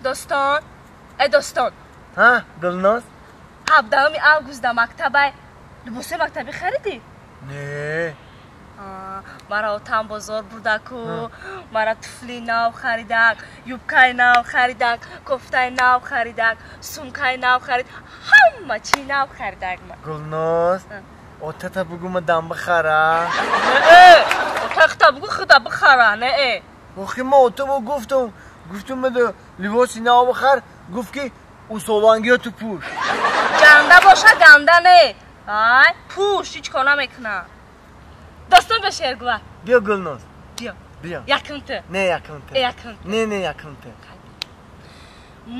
Достон, э достон. Ҳа, Гулноз? 17 август да мактабай либоси мактабӣ харидӣ? Не. Мара отам бозор бурдаку, мара туфли нав харидак, юбкаи нав харидак, кофтаи нав харидак, сумкаи нав харид, ҳама чи нав харидак. Гулноз, отата бугу ма дам бихара. Не, отахта бугу худа бихара, не. Охи ма отамо гуфтам, гуфтам мада либоси нав бихар, гуфт ки усолангиё ту пӯш. Ганда боша, ганда не. Ай, пӯш, ҳеҷ кор намекунам. Достон ба шеъргӯва. Биё Гулноз. Биё. Биё. Якум ту. Не, якум ту. Якум ту. Не, не, якум ту.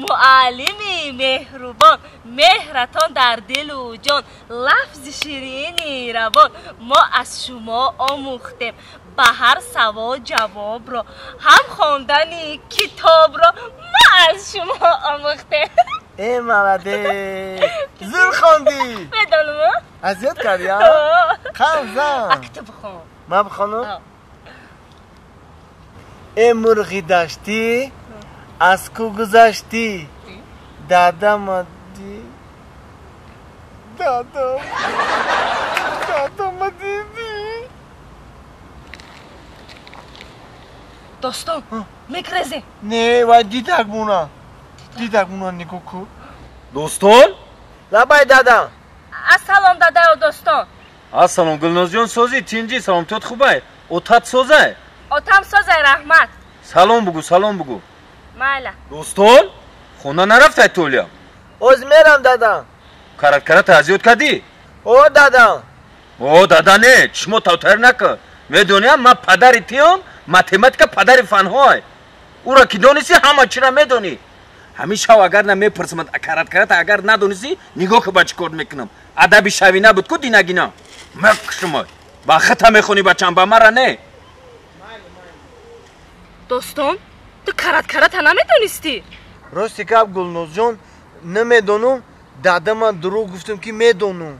Муаллими меҳрубон, меҳратон дар дилу ҷон, лафзи ширини равон, мо аз шумо омӯхтем ба ҳар савол ҷавобро, ҳам хондани китобро мо аз шумо омӯхтем. Э, молодец! Зур хондӣ! Медонам. Аз ёд кардӣ, а? Қанзан! Ак ту бихон. Ман бихонам? Э мурғи даштӣ, аз ку гузаштӣ, дадама ди... Дадам... Дадама дидӣ? Достон, мекрезем. Не, вай дидак мона. Дидак мона нигоҳ кун. Достон? Лабай дадам. Ассалом дадаё достон. Ассалом Гулнозҷон, созӣ, тинҷӣ, саломтиёт хубай? Отат созай? Отам созай, раҳмат. Салом бугу, салом бугу. Майла. Достон? Хона нарафтай толия? Оз мерам дадам. Карат-карат аз ёд кардӣ? О дадам. О дада не, чишмо тавтар накун. Медоням ман падари тиём, математика падари фанҳой. Ура ки донисӣ ҳама чиро медонӣ. Ҳамин шав агар намепурсамад, карат-карат агар надонисӣ, нигоҳ ки ба чӣ кор мекунам. Адаби шавӣ набуд ку динагина. Мекушумой. Ба хата мехонӣ бачам, ба мара не. Достон, ту карат-карата намедонистӣ? Рости гап Гулнозҷон, намедонам, дадама дурӯғ гуфтам ки медонам.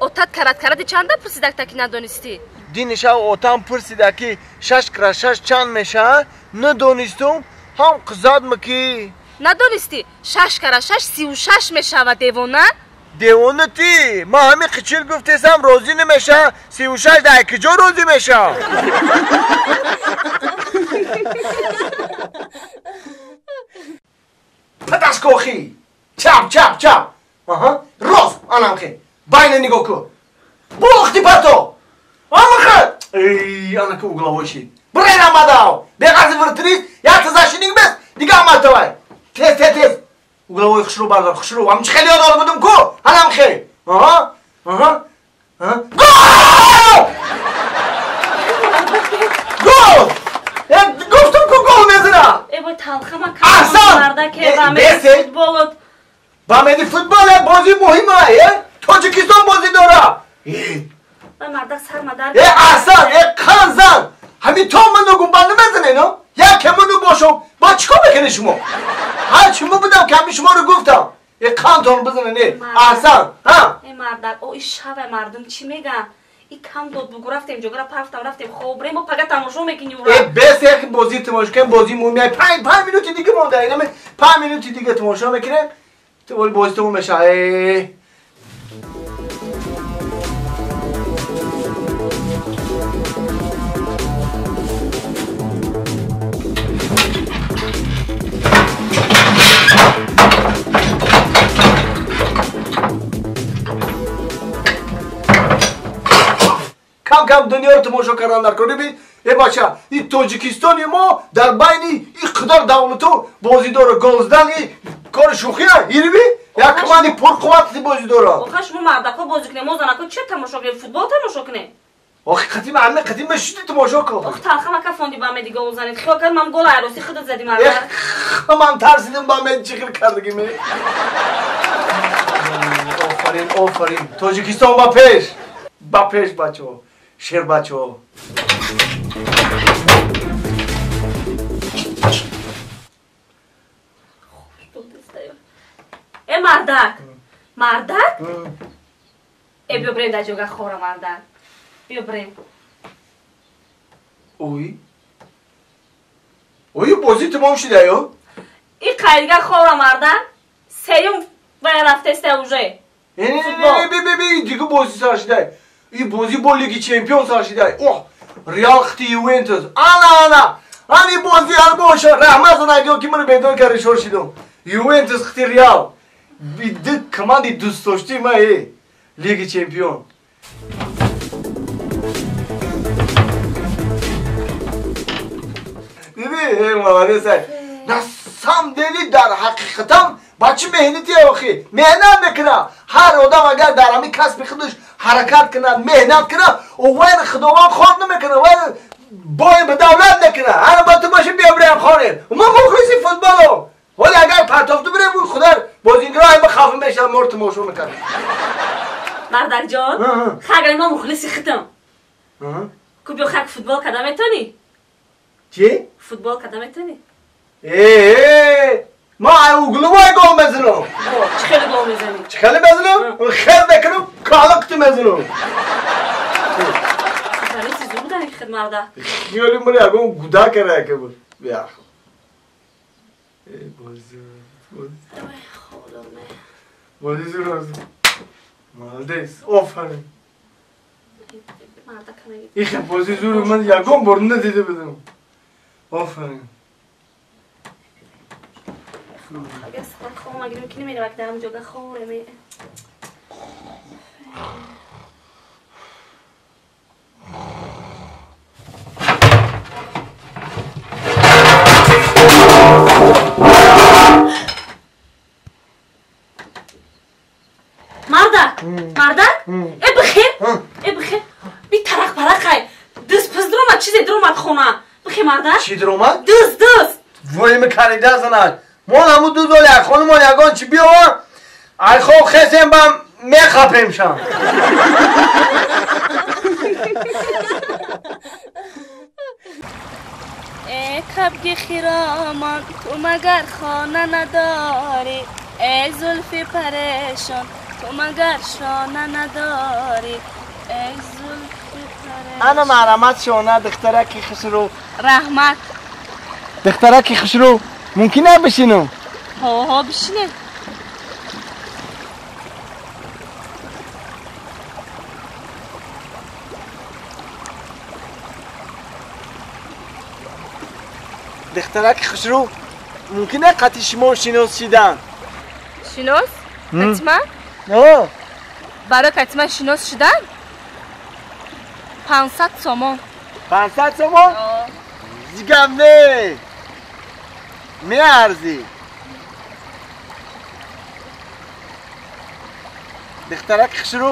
Отат карат-карати чанда пурсидакта ки надонистӣ? Дини шав отам пурсида ки 6 кара 6 чанд мешавад, надонистум, ҳам қизадма ки. Надонистӣ? 6 кара 6 36 мешавад, девона? Девона ти! Ман ҳамин қичил гуфтесам розӣ намешавам, 36 дар куҷо розӣ мешавам? Падашкохи! Чап, чап, чап! Аҳа, рост, анамхе! Байна нигоҳ кун! Бохти пато! Амаха! Эй, анака угловой шид! Бирен амадав! Беғарзи вратарист, як защитник бес, дига амад давай! Тез, тез, тез! Угловой хушрӯ бардор, хушрӯ! Ам чи хеле ёд ола будум ку? Анамхе! Аҳа, аҳа, аҳа. Гол! Гол! Гуфтум ку гол мезанам! Э, бой талхама кардам, мардаке, ба меди футболот. Ба меди футбол бозӣ муҳима, э? Тоҷикистон бозӣ дора. Ба мардак сармадар. Э, аҳсан, э, қанзан! Ҳамин то ману гумбан намезанед, но? Як кемону бошам, ба чӣ кор мекунед шумо? Ҳар чӣ мо будам, ки ҳамин шуморо гуфтам. Э, қандтон бизанед, э, аҳсан, ҳа? Э, мардак, о, ишава мардум чӣ мегӯянд? И кам дод бугу, рафтем ҷогара пафтам, рафтем хобрем, мо пага тамошо мекунем ура. Э, бес як бозӣ тамошо кунем, бозӣ муҳим. 5 минути дига монда, инаме 5 минути дига тамошо мекунем. Ту бозӣ тамом мешавад. Э. Кам кам дунёро тамошо кардан дар кор. Бибин, э бача, и Тоҷикистони мо дар байни ин қадар давлату бозӣ дора, гол задан и кори шӯхия, ириби? Як команди пурқувват бозӣ дора. Охир шумо мардако бозӣ кунем, мо занако чия тамошо кунем? Футбол тамошо кунем? Охи қатима, ҳама қатима шуди тамошо кун. Ох, талхам ака фонди ба меди гол занед. Хиёл кард ман гол айроси худат задӣ мардак. Ман тарсидим ба мед чӣ хел кардагӣ ме. Офарин, офарин. Тоҷикистон ба пеш. Ба пеш бачаҳо. Шер бачаҳо. Э мардак, мардак? Э биё бирем дар ҷога хора мардак. Биё бирем. Ой. Ой, бозӣ тамом шуда ё? И қайдига ховра марда сеюм вая рафтеста уже. Не, би би би, дига бозӣ сар шидай. И бозӣ бо Лиги Чемпион сар шидай. Оҳ, Реал хти Ювентус. Ана ана. Ани бозӣ ҳар боша. Раҳмат занагиё ки маро бедор карди шор шидум. Ювентус хти Реал. Ду команди дӯстдоштии ма э. Лиги Чемпион. Диди, э, молодец ай. На самом деле дар ҳақиқатан бачи меҳнати охи. Меҳнат мекунад. Ҳар одам агар дар ҳамин касби худаш ҳаракат кунад, меҳнат кунад, вайр худованд хор намекунад, вайр бой ба давлат мекунад. Ҳар ба ту боши биё бирем хонем. Мо мухлиси футболом. Вале агар партофту бирем, худо бозигарҳо ҳама хафа мешаванд, моро тамошо мекунанд. Мардакҷон, хагар мо мухлиси худам. Ку биё хак футбол када метонӣ? Чӣ? Футбол када метонӣ? Э, ма угловой гол мезанам. Чӣ хеле гол мезанӣ? Чӣ хеле мезанам? Хел мекунам, калакту мезанам. Футболисти зур будани ки худ марда. Хиёли ман ягон гуда кара яке буд. Бия. Э, бозӣ. Ой, худо ме. Бозӣ зур аст. Молодец, офарин. Марда камеги. Ихе бозӣ зур ман ягон бор надида будам. Офарин. Агар сахт хом агирем ки намеравад дар ҳамин ҷога хӯрем. Мардак, мардак, э бихер, э бихер, би тарақ парақай, дыз пиз дуромад, чизе дуромад хона. Бихер мардак. Чӣ дуромад? Дыз, дыз. Вой мекарида занак. Мо ҳамун ду золи ай хонумон ягон чӣ биёвам, ай хоб хесем бам мехапем шам. Э кабги хиромон, ту магар хона надорӣ? Э зулфи парешон, ту магар шона надорӣ? Э зулфи парешон. Ана маҳрамат шона, духтараки хушрӯ. Раҳмат. Духтараки хушрӯ, мумкин аст бишинам? Ҳо, ҳо, бишинед. Духтараки хушрӯ, мумкин аст қатъи шумо шинос шидан? Шинос? Катима? Ҳо. Барои катима шинос шидан? 500 сомон. 500 сомон? Ҳо. Зигам не. Меарзӣ. Духтараки хушрӯ,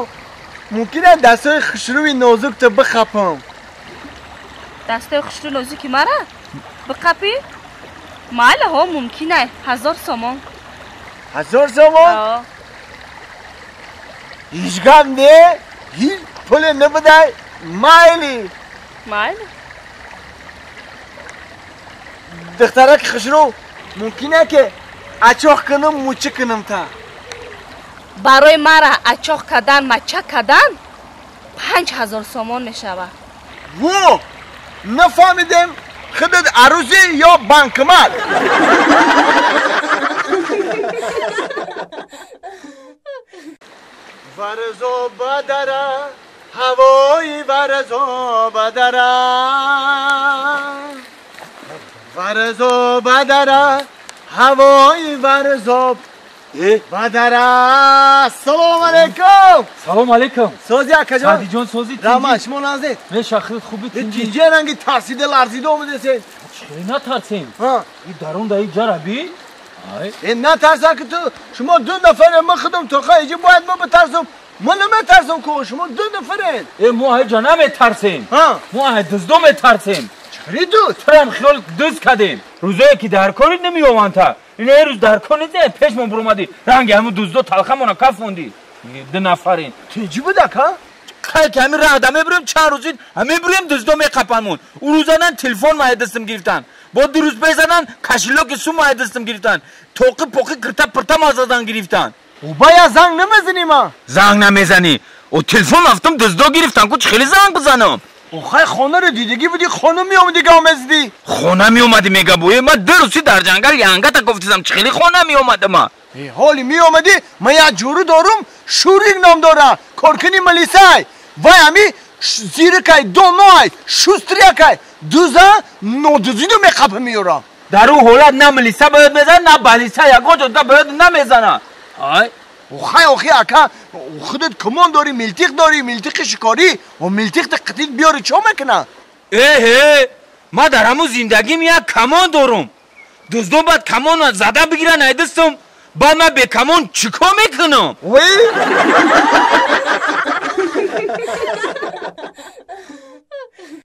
мумкин аст дастҳои хушрӯи нозукто бихапам? Дастҳои хушрӯи нозуки мара биқапӣ? Майли, ҳо, мумкин аст. 1000 сомон. 1000 сомон? Ҳо. Ҳеҷ гап не, ҳеҷ пуле набудай, майли. Майли. Духтараки хушрӯ, мумкин аст ки ачоқ кунам, мучӣ кунам та? Барои мара ачоқ кардан, мача кардан 5000 сомон мешавад. Во! Нафаҳмидем, худат арӯзӣ ё банкомат? Варзо бадара, ҳавои варзо бадара. Варзо бадара, ҳавои варзо бадара. Салом алейкум. Салом алейкум. Сози акаҷон. Садиҷон сози тинҷи. Раҳмат, шумо наздед? Не, шахрит хуби тинҷи. Тинҷи ранги тарсида ларзида омадесед. Чӣ натарсем? Ҳа. И дарун даи ҷараби? Ай. Э натарса ки ту шумо ду нафаре, ман худам тоқа иҷи бояд мо битарсам. Ман наметарсам ку шумо ду нафаред. Э мо ҳеҷа наметарсем. Ҳа. Мо ҳай дуздо метарсем. Чӣ дуз? Турам хиёл дуз кардем. Рӯзое ки дар кори намеёванд та. Ин рӯз дар кор нест, пешмон буромадӣ. Ранги ҳамун дуздо талхамона кафондӣ. Ду нафарин. Тинҷи будак, ҳа? Хай ки ҳамин раҳда мебурем, чанд рӯзи ҳамин бурем дуздо меқапанмон. Ӯ рӯзанан телефон мая дастам гирифтан. Бо ду рӯз безанан кошелёки сум мая дастам гирифтан. Тоқи поқи кирта пирта мазадан гирифтан. Бая занг намезанӣ ма? Занг намезанӣ. О телефон афтам дуздо гирифтан, ку чӣ хеле занг бизанам? Охай хонаро дидагӣ буди, хона меомадӣ, гав мезадӣ. Хона меомадӣ мега буе, ма ду рӯзи дар ҷангал янгата гуфтизам, чӣ хеле хона меомадама? Ҳоли меомадӣ, ман як ҷуру дорум, Шурик ном дора, коркуни милисай. Вай ҳами зиракай, доноай, шустрякай, дуза нодузиду меқапа меёра. Дар ӯ ҳолат на милиса ба ёд мезана, на балиса, ягон ҷода ба ёд намезана. Ай Охай, охи ака, худат камон дорӣ, милтиқ дорӣ, милтиқи шикорӣ, ва милтиқта қитит биёрӣ, чо мекуна? Эҳе, ма дар ҳамун зиндагим як камон дорум. Дуздон баъд камона зада бигиран ай дастам, баъд ман бе камон чӣ кор мекунам? Вай.